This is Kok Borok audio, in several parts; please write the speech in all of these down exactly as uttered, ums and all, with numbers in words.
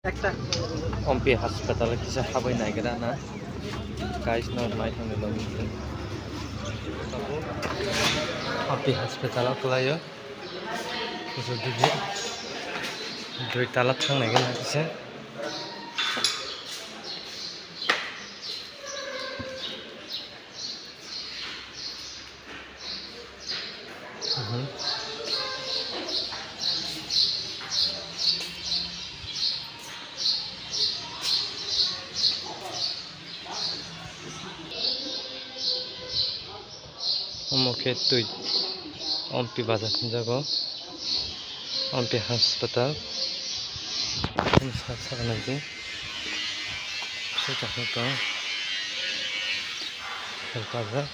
Ompi hospital kisa habai naigra na. Guys, no mai thangni logi. Ompi hospital o kwlaio. Kusu digi. Dui tala thangnai gana kisa. Mhm. Omo khe twi Ompi bazar hinjago, Ompi hospital. Saka naidi. Saka naidi. Health bazar.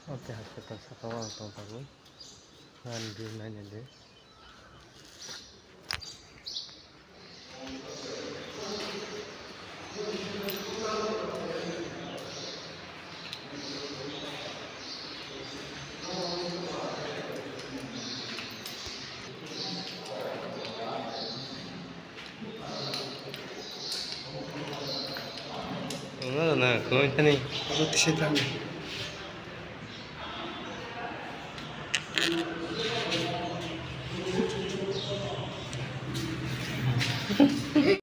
Oke, hospital saka o ang tong tabuk. Ani view naina di. Wngna rwna kwlwng thani. Aro tisa thani.